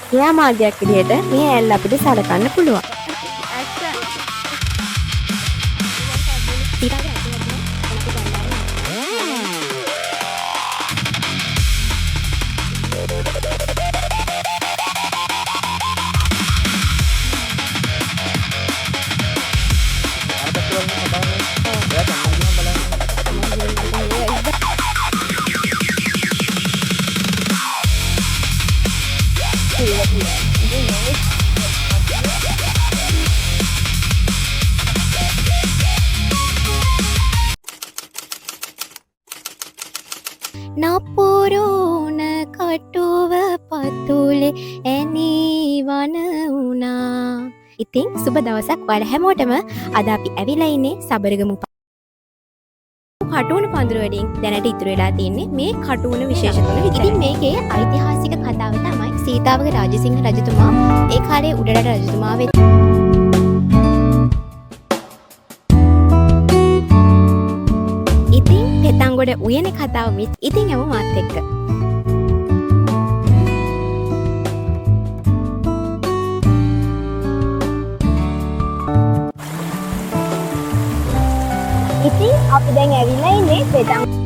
ක්‍රියාමාර්ගයක් විදිහට මේ ඇල්ල අපිට සලකන්න පුළුවන්. අර පැත්තේ වගේ කතාව නේ. එයා කන්න ගියාම බලන්න. නපුරුණ කටුව පතුලේ ඇනී වන වුණා. ඉතින් සුබ දවසක් ඔයාලා හැමෝටම. අද අපි ඇවිල්ලා ඉන්නේ සබරගමු කටුවන පඳුරු වලින් දැනට ඉතුරු වෙලා තියෙන්නේ මේ කටුවන විශේෂ තුන විතරයි. ඉතින් මේකේ ඓතිහාසික කතාව තමයි සීතාවක රාජසිංහ රජතුමා ඒ කාලේ උඩරට රජතුමා වෙත් ඉතින් පෙතංගොඩ උයනේ කතාව මිත් ඉතින් යමු මාත් එක්ක. ඉතින් අපි දැන් ඇවිල්ලා ඉන්නේ පෙතං